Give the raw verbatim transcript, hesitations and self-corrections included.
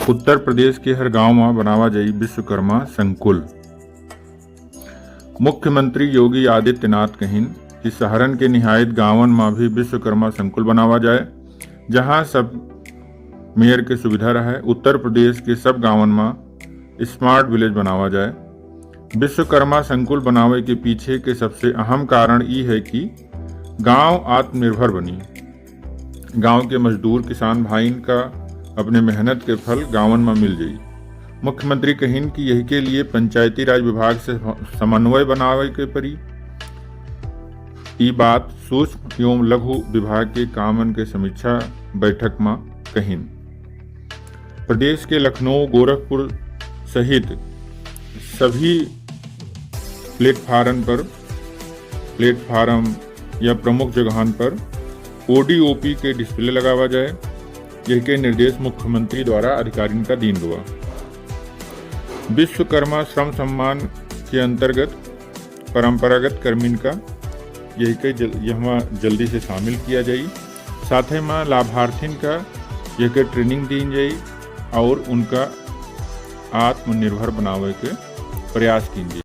उत्तर प्रदेश के हर गांव मा बनावा जाई विश्वकर्मा संकुल। मुख्यमंत्री योगी आदित्यनाथ कहिन कि शहरन के निहायत गांवन मा भी विश्वकर्मा संकुल बनावा जाए, जहां सब मेयर के सुविधा रहे। उत्तर प्रदेश के सब गांवन मा स्मार्ट विलेज बनावा जाए। विश्वकर्मा संकुल बनावे के पीछे के सबसे अहम कारण ई है कि गांव आत्मनिर्भर बनी। गांव के मजदूर किसान भाईन का अपने मेहनत के फल गांवन मा मिल जाई। मुख्यमंत्री कहिन कि यही के लिए पंचायती राज विभाग से समन्वय बनावे के पड़ी। ई बात सूक्ष्म एवं लघु विभाग के कामन के समीक्षा बैठक मा कहिन। प्रदेश के लखनऊ, गोरखपुर सहित सभी प्लेटफार्म पर, प्लेटफार्म या प्रमुख जगहन पर ओडीओपी के डिस्प्ले लगावा जाए, यह के निर्देश मुख्यमंत्री द्वारा अधिकारिन का दीन गवा। विश्वकर्मा श्रम सम्मान के अंतर्गत परंपरागत कर्मिन का यही के जल-, यहवा जल्दी से शामिल किया जाई। साथे मा लाभार्थिन का यह के ट्रेनिंग दीन जाई और उनका आत्मनिर्भर बनावे के प्रयास कीन जाई।